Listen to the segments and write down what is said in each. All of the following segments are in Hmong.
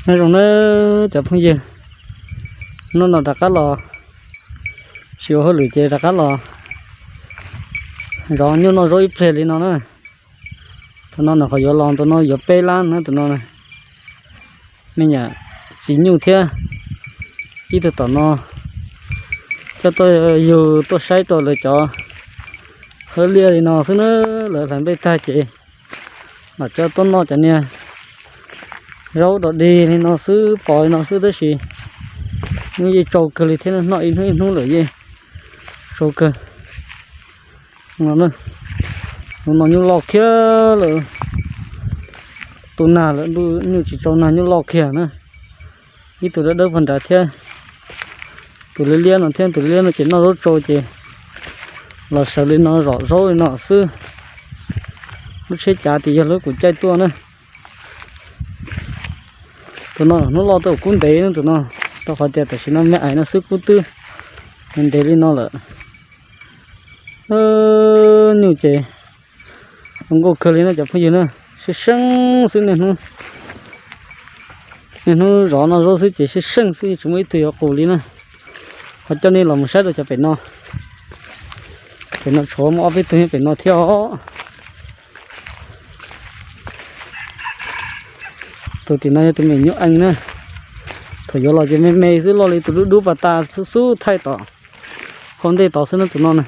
Nyob zoo na cov phooj ywg, hnub no rov qab los, tsis ua hauj lwm ces rov qab los zov nyuj noj zaub ib pliag li no na. Tus no nws qhov yuav los, tus no yuav peb lab na tus no. Me nyuam txiv nyuj thiab ib tug tom no, coj tuaj yug tuaj saib rau lawv cov hawb liaj li no xwb na. Lawv hlais nplej tag ces mam coj tuaj noj cov niag zaub dog dig li no xwb, pos li no xwb tab sis nyuj yeej tsau kawg li thiab, noj ib hnub ib hnub lawm yeej tsau kawg. Tus no nyuj loj kiag lawm, tus nag lawm ntuj nyuj tsis tsau nag, nyuj loj kiag na. Ib tug dawb dawb pog nrad thiab, tus liab liab no thiab, tus liab liab no ces noj zaub tsau ces los sawv li no zom zaub li no xwb. Lub tsheb cav tias yog lub kuv caij tuaj na. Tus no hnub loj tuaj kub ntev tus no, rau qhov tias tam sim no me ais no xwb kub twb ntev li no lawm. Nyuj ces zoo nkauj kawg li no cov phooj ywg na, seej seej xwb. Niaj hnub zov noj zaub xwb ces seej seej xwb, tsis muaj ib tug yuav qus li na. Ho coj nej los mus saib rau cov pem no. Pem no tshuav muaj ob peb tug nyob pem no thiab os. Tus tim no yog tus me nyuj ees na. Thaum yuav los ces me me xwb, loj li tus dub dub pas tas xub xub thaij tom hauv ntej tod xwb na tus no na.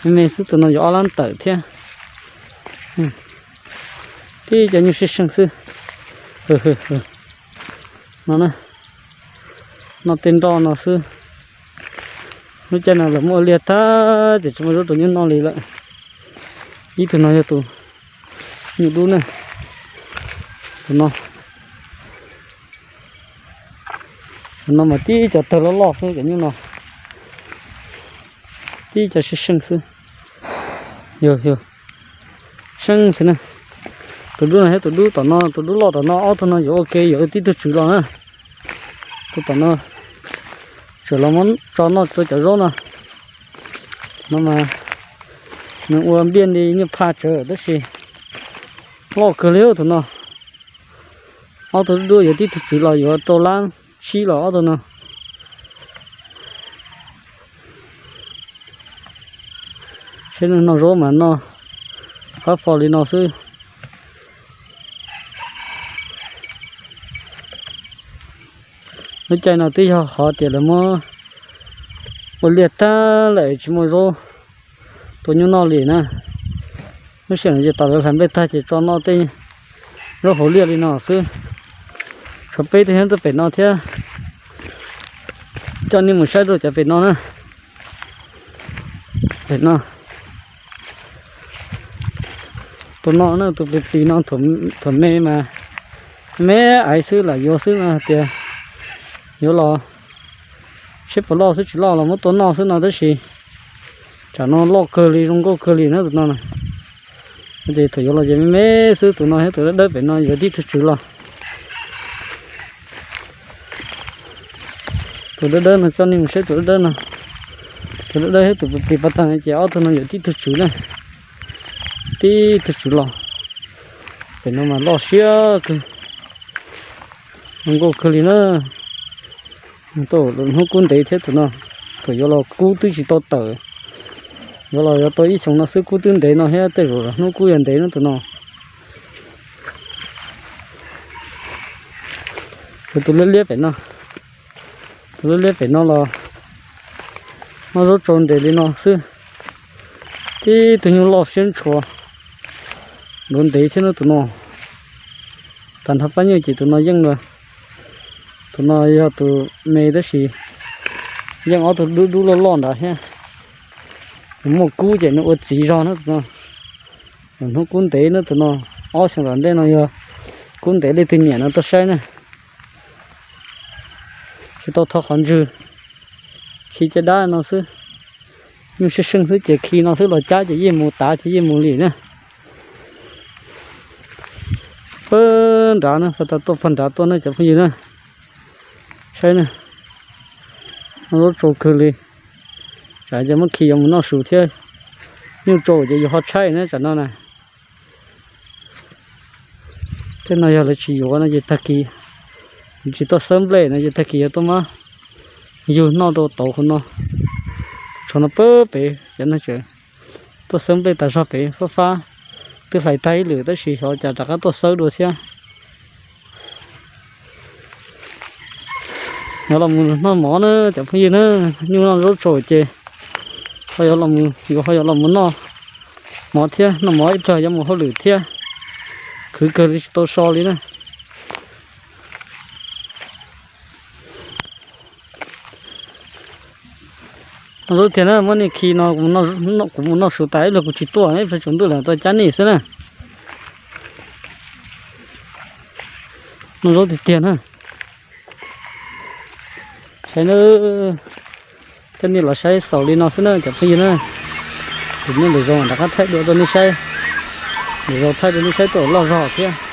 Me me xwb, tus no yuav ob lab tawm thiab. Tib cov nyuj seej seej xwb. No na, noj tej nroj no xwb. Lub caij no lawv muab ua liaj tag ces tsis muaj zaub rau nyuj noj li lawm. Ib tug no yog tus nyuj dub na. Tus no, tus no mas tib cov tawg loj loj xwb cov nyuj no. Tib cov seej seej xwb. Yog, yog, seej xwb na. Tus dub no thiab tus dub tom no, tus dub loj tom no, ob tug no yuav ua ke yuav tib tug tswv los na. Tus tom no tseem los muab tso noj rau cov zaub no. No mas nws ua npiaj li nyuj phaj tsawv tab sis loj kawg li tus no. Ob tug dub yuav tib tug tswv los yuav rau lab tsib los ob tug no. Saib nws noj zaub mas noj qab fo li no xwb. Lub caij no twb yog qhov tias lawv muab ua liaj tag lawm tsis muaj zaub rau nyuj noj li na. Lub sij hawm no ces tom lawv hlais nplej tag ces tso noj tej zaub hauv liaj li no xwb. Tshuav peb tug nyob rau pem no thiab. Coj nej mus saib rau cov pem no na. Pem no, tus no na, tus plis plis no, thaum me mas me aiv xwb lam yuav xwb no hais tias yuav los seb puas loj xwb, tsis loj los muab tua noj xwb no tab sis tsam no loj kawg li, zoo nkauj kawg li na tus no na. Ces thaum yuav los ces me me xwb, tus no thiab tus dawb dawb pem no yuav tib tug tswv los. Tus dawb dawb no, coj nej mus saib tus dawb dawb no. Tus dawb dawb thiab tus plis plis pas tag ces ob tug no yuav tib tug tswv na. Tib tug tswv los. Pem no mas loj siab kawg, zoo nkauj kawg li na. Tau hnub kub ntev thiab tus no, thaum yuav los kub twb tsis tau tawm. Yuav los yuav tau ib xyoos no xwb kub twb ntev no thiab, tej zaum hnub kub yuav ntev no tus no. Tus liab liab pem no, tus liab liab pem no los noj zaub tsau nres li no xwb. Tib tug nyuj loj siab ntshua, ntuav ntev thiab no tus no. Tag nrho pab nyuj ces tus no yeej, tus no yog tus me tab sis yeej ob tug dub dub loj loj nrad thiab. Nws muaj kub ces nws ua txiv zog na tus no. Hnub kub ntev na tus no, ob xyoo tom ntej no yog kub ntev leej twg nyiam no tuaj saib na. Tsis tau tho qhov ntswg, khi caj dab no xwb. Nyuj seej seej xwb ces khi no xwb, los cab ces yeej mus, tav ces yeej mus li na. Pab nrad na, pab tas tuaj pab nrad tuaj na cov phooj ywg na. Saib na, noj zaub tsau kawg li. Tsam ces muab khi yuav mus noj su thiab. Nyuj tsau ces yus ho tshaib na tsam no na. Tej no yog lawv tsis yuav no ces tag kis Tsis tuaj xawb nplej no ces tag kis yuav tuaj muab yug noj rau tauv hauv no. Tshuav no pw pem cov no tseem tuaj xawb nplej tas zog pem fab fab, twb hlais tag ib lwm tab sis xyov cas rov qab tuaj xawb dua thiab. Yuav los mus noj mov na cov phooj ywg na, nyuj noj zaub tsau ces ho yuav los, yuav ho yuav los mus noj mov thiab, noj mov ib pliag yuav mus hauj lwm thiab, khwv kawg li tsis tau so li na. Noj zaub tiag na, muab nej khi no, kuv mus noj su tas ib pliag kuv tsis tuaj, ib pliag tsaus ntuj lawm tuaj cab nej xwb na. Noj zaub tiag tiag na. Saib na, coj nej los saib xaus li no xwb na cov phooj ywg na. Tus nej lwm zaus rov qab thaij dua rau nej saib, lwm zaus thaij rau nej saib tuaj loj zog thiab.